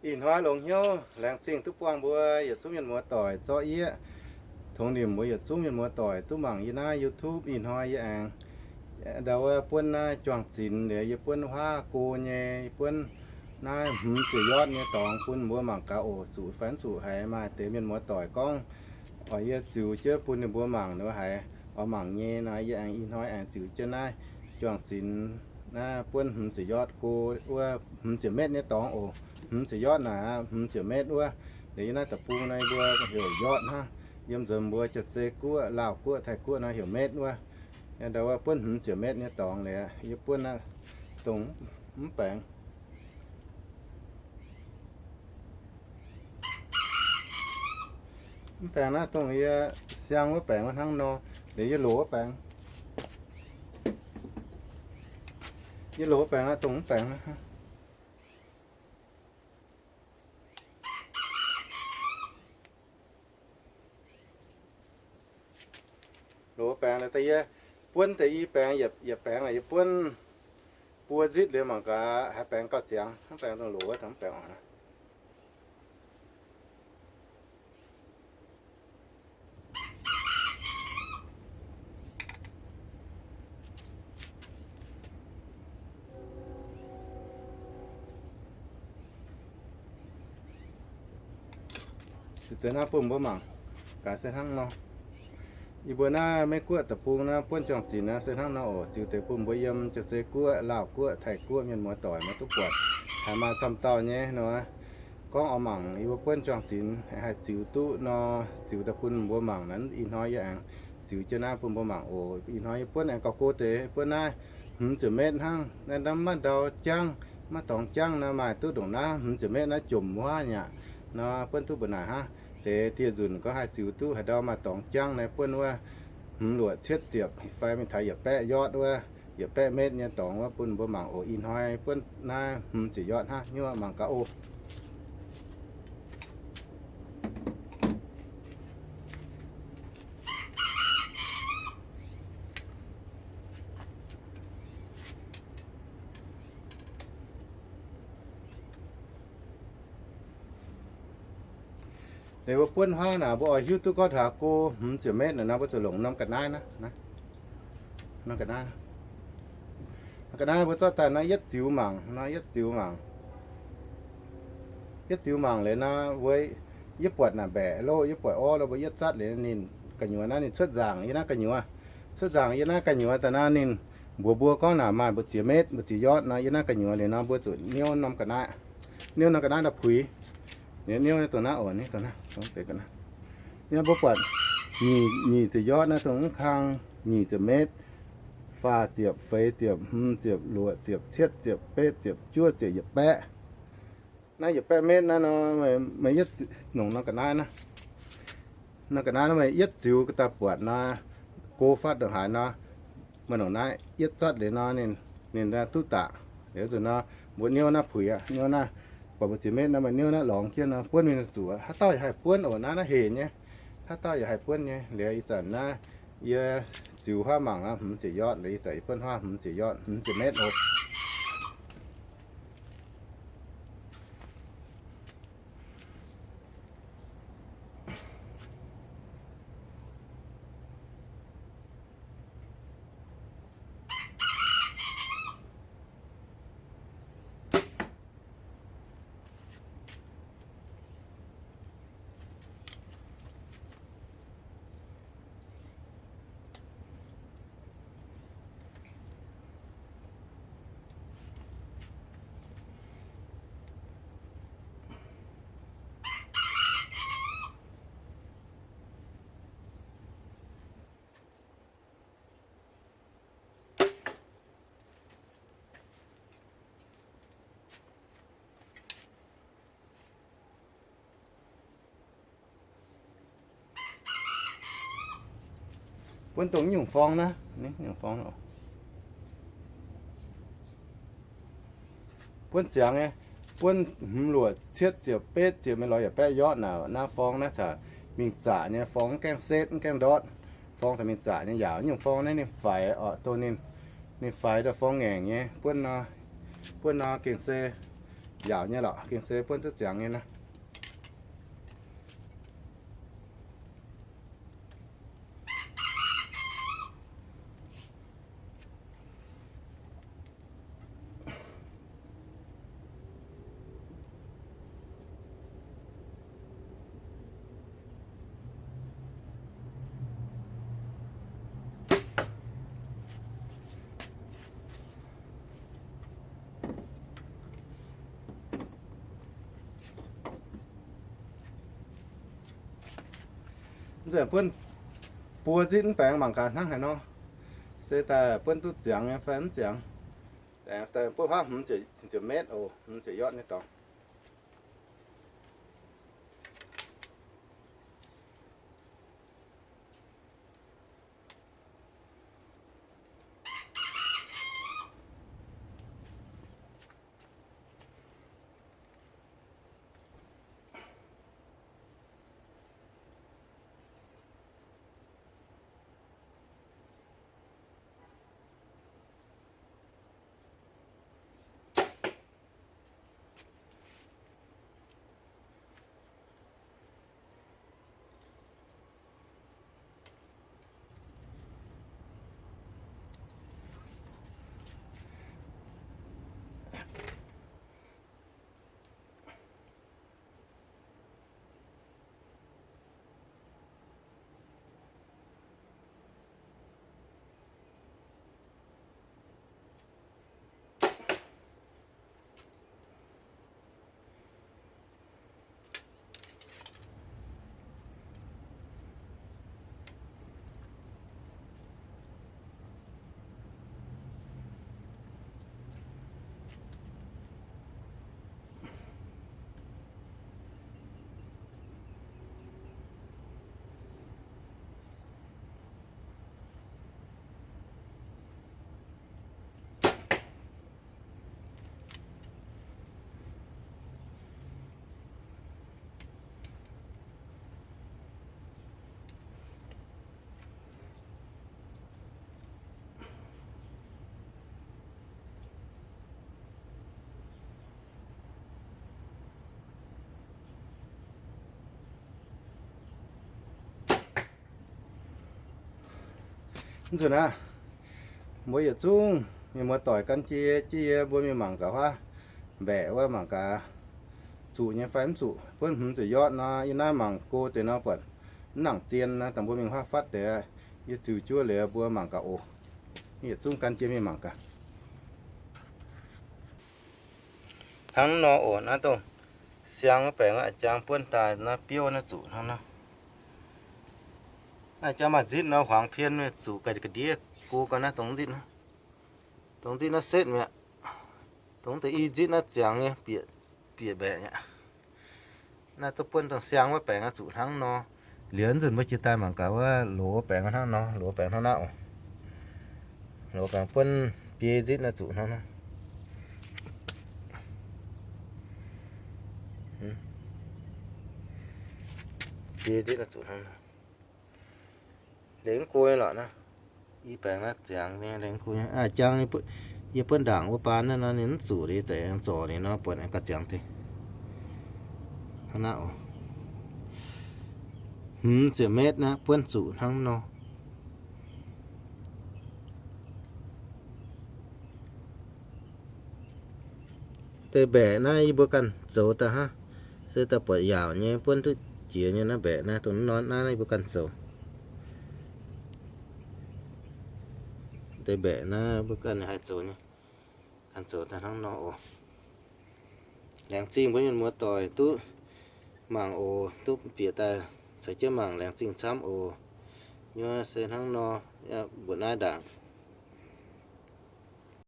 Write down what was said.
Ih hnoi longx hnyouv laengz zingh duqv buangh mbuo yietc zungv mienh muoz doic zorqv yieqv. Tongx nimc mbuo yietc zungv mienh muoz doic duqv mangc yie naaiv YouTube. Ih hnoi yie aengx ndau wuov buonv naaiv juang-zinx liuz yie buonv huaav go nyei, yie buonv naaiv hmz ziepc yard nyei dorngx bun mbuo mangc gaax oc. Zuqc fai mv zuqc haiz maaih deix mienh muoz doic gorngv oix yie ziux jienv bun ninh mbuo mangc nor haiz oix mangc nyei nor, yie aengx ih hnoi aengx ziux jienv naaiv juang-zinx naaiv buonv hmz ziepc yard go wuov, hmz ziepc metv nyei dorngx oc. Hmz ziepc yard naaic, hmz ziepc metv wuov. Liuz yie naaiv deic-bung nor mbuo heuc yard hnangv. Yiem nzuonx mbuo jaav-zei guoqv, Laauh guoqv, Taiv guoqv nor heuc metv wuov. Ndau wuov buonv hmz ziepc metv nyei dorngx liuz yie buonv naaiv dongh mv baengx. Mv baengx naaiv dongh yie siang wuov baengx hnangv nor. Liuz yie loz wuov baengx, yie loz wuov baengx naaiv dongh mv baengx. Loz baengx daaih yie buonv deix i baengx, yietc baengx yie buonv buo nzitv liuz mangc gaax haaix baengx gauh ziangx. Mv baengx dongh loz wuov dongh mv baengx oc. Ziux deix naaiv bun mbuo mangc gaax se hnangv nor. Yie mbuo naaiv Meiv Guoqv deic-bung naaiv buonv juang-zinx naaiv se hnangv nor oc. Ziux deix bun mbuo yiem jaav-zei guoqv, Laauh guoqv, Taiv guoqv mienh muoz doic maiv duqv buatc, haiz maaih camv dauh nyei nor gorngv oix mangc yie mbuo buonv juang-zinx haih ziux duqv nor, ziux daaih bun mbuo mangc naaiv. Ih hnoi yie aengx ziux jienv naaiv bun mbuo mangc oc. Ih hnoi yie buonv aengx gauh go deix, buonv naaiv hmz ziepc metv hnangv. Naaiv maiv ndau jangv, maiv dorngx jangv nor maaih duqv ndongc naaiv hmz ziepc metv naaiv jomc wuov aqv nor, buonv duqv mbu'naaic hnangv. Deix dieh nzunc gorngv haih ziux duqv haaix ndau maaih dorngx jangv naaiv buonv wuov hmz luoqc cietv ziepc fai mingh taux yietc baeqv yard wuov, yietc baeqv metv nyei dorngx wuov bun mbuo mangc oc. Ih hnoi buonv naaiv hmz ziepc yard hnangv nyuoqv mangc gaax oc. Liuz mbuo buonv huaav naaic, mbuo oix hiuv duqv gorngv taux go hmz ziepc metv naaic nor, mbuo zuqc longc norm ga'naaiv naaiv, norm ga'naaiv, norm ga'naaiv mbuo zorqv daaih nor yietv ziux mangc, nor yietv ziux mangc, yietv ziux mangc liuz nor, mbuo yietv buatc naaic mbaeqc loh, yietv buatc orv loh, mbuo yietv zatv liuz ninh gu'nyuoz naaiv ninh cuotv nzaangc yie naaiv gu'nyuoz, cuotv nzaangc yie naaiv gu'nyuoz daaih nor ninh mbuox mbuo gorngv naaic maaih mbu'ziex metv, mbu'ziex yard nor, yie naaiv gu'nyuoz liuz nor mbuo zuqc niouv norm ga'naaiv, niouv norm ga'naaiv daaih puix. Niouv dongh naaiv oc, niouv dongh naaiv, dongh deix ga'naaiv. Niouv mbuo buatc nyic, nyic ziepc yard naaiv dongh mv kang nyic ziepc metv, faah ziepc, feix ziepc, hmz ziepc, luoqc ziepc, cietv ziepc, betv ziepc, juov ziepc, yietc baeqv. Naaiv yietc baeqv metv naaiv nor, meih yietv, nongc norm ga'naaiv naaiv, norm ga'naaiv naaiv meih yietv ziux daaih buatc nor, go fatv ndongc haaix nor, meih nongc naaiv yietv zatv liuz nor, ninh, ninh duqv daqc. Liuz zuqc nor, mbuo niouv naaiv puix aqv, niouv naaiv, buatc mbu'ziex metv nor, meih niouv naaiv lorngx jienv nor, buonv mingh zuqc. Haaix dauh yaac haih buonv oc, naaiv, naaiv hec nyei. Haaix dauh yaac haih buonv nyei. Liuz ih zanc naaiv yie ziux huaav mangc nor hmz ziepc yard, liuz ih zanc yie buonv huaav hmz ziepc yard, hmz ziepc metv oc. Buonv dongh nyungc forng naaiv, nyungc forng, buonv ziangx nyei, buonv hmz luoqc cietv ziepc betv ziepc mingh lorz yietc baeqv yard naaic, naaiv forng naaiv caux mingh zaqc nyei forng, mv gaengh setv, mv gaengh ndortv. Forng caux mingh zaqc nyei yaac nyungc forng naaiv ninh faix oc, dongh ninh, ninh faix daaih forng ngaengc nyei. Buonv nor, buonv nor gengh se yaauc nyei lorqc, gengh se buonv duqv ziangx nyei naaiv. Nzunc buonv buo nzitv mv baengx mangc gaax hnangv haaix nor. Se daaih buonv duqv ziangx nyei fai mv ziangx. Aengx daaih buonv huaav hmz ziepc metv oc, hmz ziepc yard nyei dorngx. Mv nzunc aqv, mbuo yietc zungv mienh muoz-doic gan jienv yie, jienv yie mbuo mingh mangc gaax huaav mbaeqc wuov, mangc gaax zuqc nyei fai mv zuqc. Buonv hmz ziepc yard nor, yie naaiv mangc go deix nor buatc mv nangc zien nor, dangh mbuo mingh huaav fatv deix, yie ziux juov liuz mbuo mangc gaax oc. Yietc zungv gan jienv mingh mangc gaax. Hnangv nor oc, naaiv dongh siang wuov baengx a'jang buonv daaih naaiv biouv naaiv zuqc hnangv nor. Naaiv jangv maaih nzitv nor, huangx pien zuqc ga'ndiev go gau naaiv dongh nzitv naaiv. Dongh nzitv naaiv setv mi'aqv. Dongh deix i nzitv naaiv ziangx nyei, bieqc mbaeqc mi'aqv. Naaiv duqv buonv dongh siang wuov baengx zuqc hnangv nor. Liuz nzunc mbuo jiex daaih mangc gaax wuov loz baengx hnangv nor, loz baengx hnangv naaiv oc. Loz baengx buonv biei nzitv naaiv zuqc hnangv nor. Biei nzitv naaiv zuqc hnangv nor. Lengh go nyei lorqc naaiv. I baengx naaiv ziangx nyei, lengh go nyei. A'jang yie buonv ndaangc wuov baan naaiv nor, ninh mv zuqc liuz, za'gengh zorc ninh nor, buatc aengx gauh ziangx deix. Hnangv naaiv oc. Hmz ziepc metv naaiv buonv zuqc hnangv nor. Deix mbaeqc naaiv yie mbuo ganh zoux daaih hnangv. Se daaih buatc yaauc nyei, buonv duqv jiex nyei naaiv mbaeqc naaiv, dongh nor naaiv yie mbuo ganh zoux. Deix mbaeqc naaiv mbuo ganh haih zoux nyei, ganh zoux daaih hnangv nor oc. Laengz zingh mbuo mienh muoz-doic duqv mangc oc, duqv bieqc daaih caux jienv mangc, laengz zingh camv oc. Nyuoz se hnangv nor, mbuoqc naaiv ndaangc.